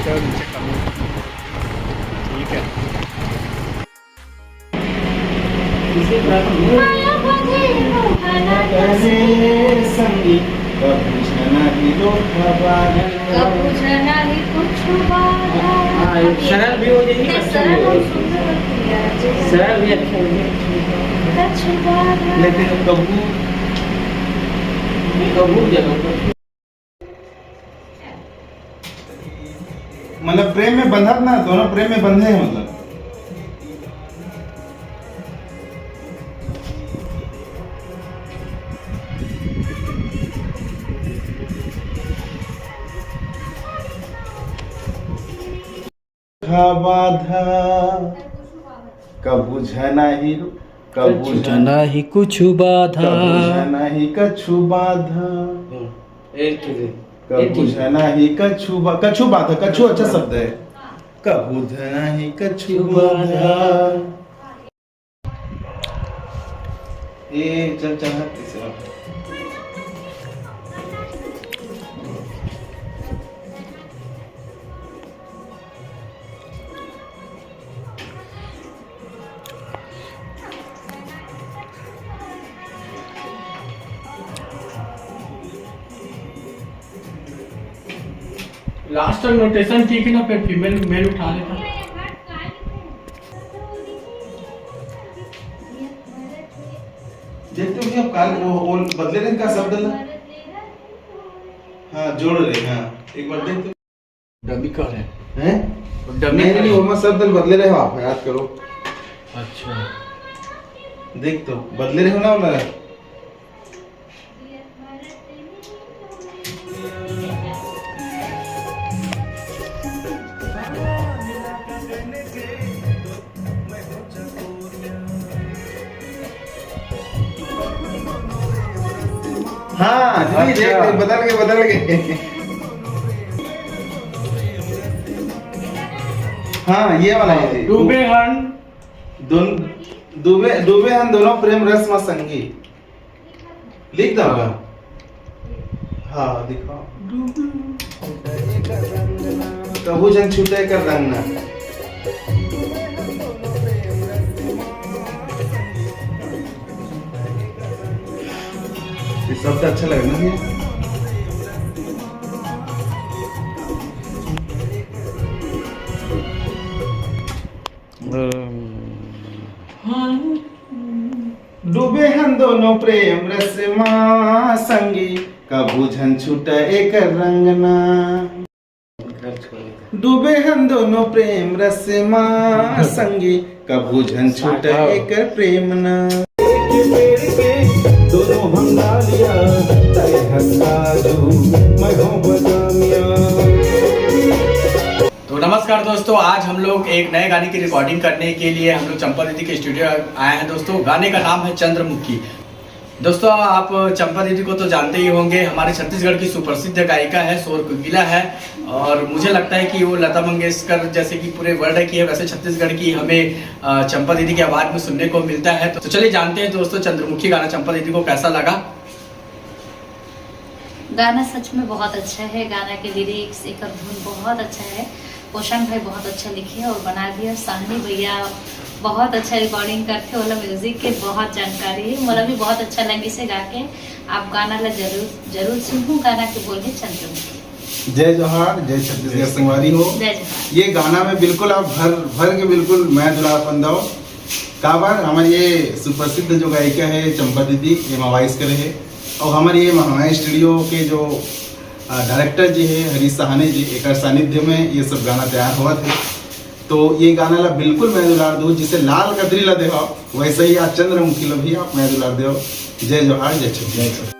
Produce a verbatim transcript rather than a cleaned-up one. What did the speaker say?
ठीक है। संगीत कबू झना ही धोखाबाज। कबू झना ही कुछ बाधा। हाँ, ये सरल भी हो जाएगी, अच्छा भी हो जाएगी। सरल भी अच्छा हो जाएगा। लेकिन कबू, कबू जरूर। मतलब प्रेम में बंधत ना, दोनों प्रेम में बंधे हैं, मतलब। बाधा कबू झना ही, कबू झना ही कुछ बाधा। कबू झना ही कछु बाधा। हम्म। एक चीज है। कबू झना ही कछु बा-, कछु बाधा, कछु अच्छा शब्द है। कबू झना ही कछु बाधा। ये चल, चल, हट, तीसरा। लास्ट नोटेशन ठीक है ना, फिर फीमेल मेल उठा लेता। देखते हो कि अब काल वो, वो बदले रहे का शब्द ना? हाँ, जोड़ रहे, हाँ। एक बार देख तो। डमी का है? हैं? डमी नहीं, का नहीं, है। वो मत शब्द बदले रहे हो आप, याद करो। अच्छा। देख तो, बदले रहे हो ना, वाला। हाँ, जी, अच्छा। देख, बदल गए, बदल गए। हाँ, ये वाला है। डूबे हन। दोन-, डूबे, डूबे हन दोनों प्रेम रस मा संगी। लिख दो। हाँ, दिखाओ। कबू झन छूटे कर रंग ना। ये शब्द अच्छा लगा ना भैया? डूबे हन दोनों प्रेम रस मा संगी, कभू झन छूटा एकर रंग ना। डूबे हन दोनों प्रेम रस मा संगी, कभू झन छूटा एकर प्रेम ना। दोनों हम डालिया, तय हंसा जू, मैं हूँ बदामिया। तो नमस्कार दोस्तों, आज हम लोग एक नए गाने की रिकॉर्डिंग करने के लिए हम लोग चंपा दीदी के स्टूडियो आए हैं दोस्तों। गाने का नाम है चंद्रमुखी। दोस्तों, आप चंपा दीदी को तो जानते ही होंगे, हमारे छत्तीसगढ़ की सुप्रसिद्ध गायिका है, शोर कोकिला है। और मुझे लगता है कि वो लता मंगेशकर जैसे कि पूरे वर्ल्ड की है, वैसे छत्तीसगढ़ की हमें, अ, चंपा दीदी की आवाज़ में सुनने को मिलता है। तो चलिए जानते हैं दोस्तों, चंद्रमुखी गाना चंपा दीदी को कैसा लगा। गाना सच में बहुत अच्छा है, गाना के लिरिक्स, एकर धुन बहुत अच्छा है। पोषण भाई बहुत अच्छा लिखे और बना भी है। साहनी भैया बहुत अच्छा रिकॉर्डिंग करथे, ओला म्यूजिक के बहुत जानकारी है। मोला भी बहुत अच्छा लगिस हे गा के। आप गाना ला जरूर, जरूर सुनहू। गाना के बोल हे चंद्रमुखी। जय जोहार, जय छत्तीसगढ़ संगवारी हो। जय जोहार। ये गाना में बिल्कुल आप भर, भर के बिल्कुल मया दुलार अपन दव। काबर हमर ये सुप्रसिद्ध जो गायिका है चंपा दीदी, ये मा वॉइस करे है। और हमर ये महामाया स्टूडियो के जो, अ, डायरेक्टर जी है हरीश सहाने जी, एकर सानिध्य में ये सब गाना तैयार होवत है। तो ये गाना ला बिल्कुल मया दुलार दो, जिसे लाल कतरी ला देहो, वैसे ही आज चंद्रमुखी ला भी आप मया दुलार देहो। जय जोहार, जय छत्तीसगढ़।